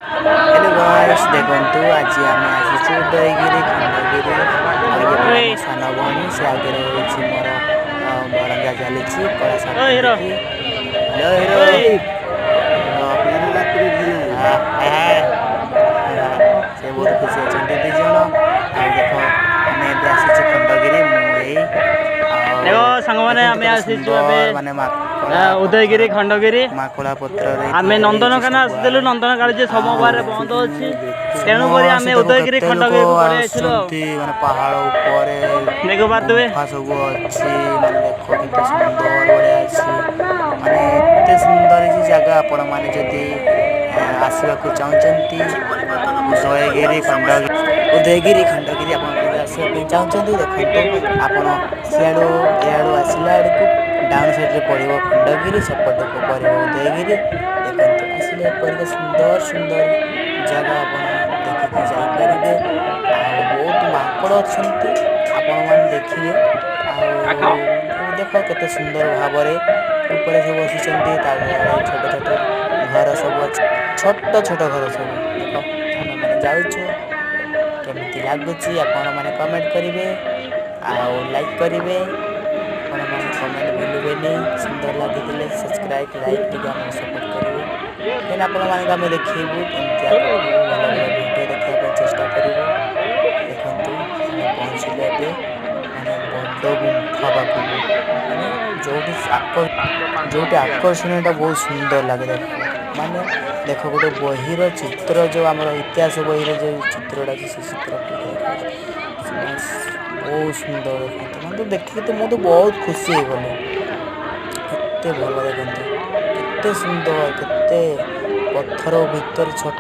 Hello guys, ଦେଖନ୍ତୁ, ଆଜି ଆମେ ଆସିଛୁ ଉଦୟଗିରି, ଖଣ୍ଡଗିରି। ଆଉ ଇଏ ମୋ ସାନ ଭଉଣୀ, ସେ ଆଗରେ ହେଉଛି ମୋର ଭଣଜା ଚାଲିଛି କଳା ସାର୍ଟ ପିନ୍ଧିକି। Hello hero. ହାଏ। ସେ ବହୁତ ଖୁସି ଅଛନ୍ତି 2 ଜଣ। ଆଉ ଦେଖ, ଆମେ ଏବେ ଆସିଛୁ ଖଣ୍ଡଗିରି, ମୁଁ ଏଇ ଆଉ ଦେଖ ସାଙ୍ଗମାନେ, ଦେଖନ୍ତୁ ଆମେ କେତେ ଆସିଛୁ ଏବେ ସୁନ୍ଦର ମାନେ ମାକୋଳା ଉଦୟଗିରି, ଖଣ୍ଡଗିରି। ମାକୋଳା ପତ୍ରରେ ଆମେ ତିଆରି ହେଇଛି ନନ୍ଦନକାନନ ସବୁ। ଆସିଥିଲୁ, ନନ୍ଦନକାନନ ଯେ ସୋମବାରରେ ବନ୍ଦ ଅଛି, ତେଣୁକରି ଆମେ ସମସ୍ତେ ଦେଖ ଉଦୟଗିରି, କେତେ ଲୋକ ଖଣ୍ଡଗିରିକୁ ପଳେଇ ଆସିଲୁ। ଆଉ ଆସୁଛନ୍ତି, ମାନେ ପାହାଡ଼ ଉପରେ ଦେଖିପାରୁଥିବେ। ଗୁମ୍ଫା ସବୁ ଅଛି। ମାନେ ଦେଖ, କେତେ ସୁନ୍ଦର ବଢ଼ିଆ ଅଛି, ମାନେ ଏତେ ସୁନ୍ଦର ହେଇଛି ଜାଗା। ଆପଣମାନେ ଯଦି ଆସିବାକୁ ଚାହୁଁଛନ୍ତି ଉଦୟଗିରି ଖଣ୍ଡଗିରି, ଉଦୟଗିରି ଖଣ୍ଡଗିରି, ଆପଣ ଯଦି ଆସିବା ପାଇଁ ଚାହୁଁଛନ୍ତି, ଦେଖନ୍ତୁ, ଆପଣ ସିଆଡ଼ୁ ଇଆଡ଼ୁ ଆସିଲା ବେଳକୁ ଡାଉନ୍ ସାଇଡ଼୍ରେ ପଡ଼ିବ ଖଣ୍ଡଗିରି, ସେପଟକୁ ପଡ଼ିବ ଉଦୟଗିରି। ଦେଖନ୍ତୁ, ଆସିଲେ ଏପରିକା ସୁନ୍ଦର ସୁନ୍ଦର ଜାଗା ଆପଣ ଦେଖିକି ଯାଇପାରିବେ। ଆଉ ବହୁତ ମାଙ୍କଡ଼ ଅଛନ୍ତି, ଆପଣମାନେ ଦେଖିବେ। ଆଉ ଦେଖ, କେତେ ସୁନ୍ଦର ଭାବରେ ଉପରେ ସବୁ ବସିଛନ୍ତି। ତା ଛୋଟ ଛୋଟ ଘର ସବୁ ଅଛି, ଛୋଟ ଛୋଟ ଘର ସବୁ। ଦେଖ, ଆମେମାନେ ଯାଉଛୁ, କେମିତି ଲାଗୁଛି ଆପଣମାନେ କମେଣ୍ଟ କରିବେ ଆଉ ଲାଇକ୍ କରିବେ। ଆପଣମାନେ କମେଣ୍ଟ ଭୁଲିବେନି। ସୁନ୍ଦର ଲାଗିଥିଲେ ସବସ୍କ୍ରାଇବ୍, ଲାଇକ୍ ଟିକେ ଆମକୁ ସପୋର୍ଟ କରିବେ। ଦେନ୍ ଆପଣମାନଙ୍କୁ ଆମେ ଦେଖେଇବୁ ଏମିତି ଆଗକୁ ଭଲ ଭଲ ଭିଡ଼ିଓ ଦେଖିବା ପାଇଁ ଚେଷ୍ଟା କରିବୁ। ଦେଖନ୍ତୁ, ଆମେ ପହଞ୍ଚିଲୁ ଏବେ ମାନେ ବଡ଼ ଗୁମ୍ଫା ପାଖକୁ, ମାନେ ଯୋଉଠି ଆକର୍ଷଣୀୟଟା ବହୁତ ସୁନ୍ଦର ଲାଗେ। ଦେଖ, ମାନେ ଦେଖ, ଗୋଟେ ବହିର ଚିତ୍ର, ଯେଉଁ ଆମର ଇତିହାସ ବହିର ଯେଉଁ ଚିତ୍ରଟା ଅଛି, ସେ ଚିତ୍ର ବହୁତ ସୁନ୍ଦର। ଦେଖନ୍ତୁ, ମାନେ ତ ଦେଖିକି ତ ମୁଁ ତ ବହୁତ ଖୁସି ହେଇଗଲି, ଏତେ ଭଲ। ଦେଖନ୍ତୁ, କେତେ ସୁନ୍ଦର, କେତେ ପଥର ଭିତରେ ଛୋଟ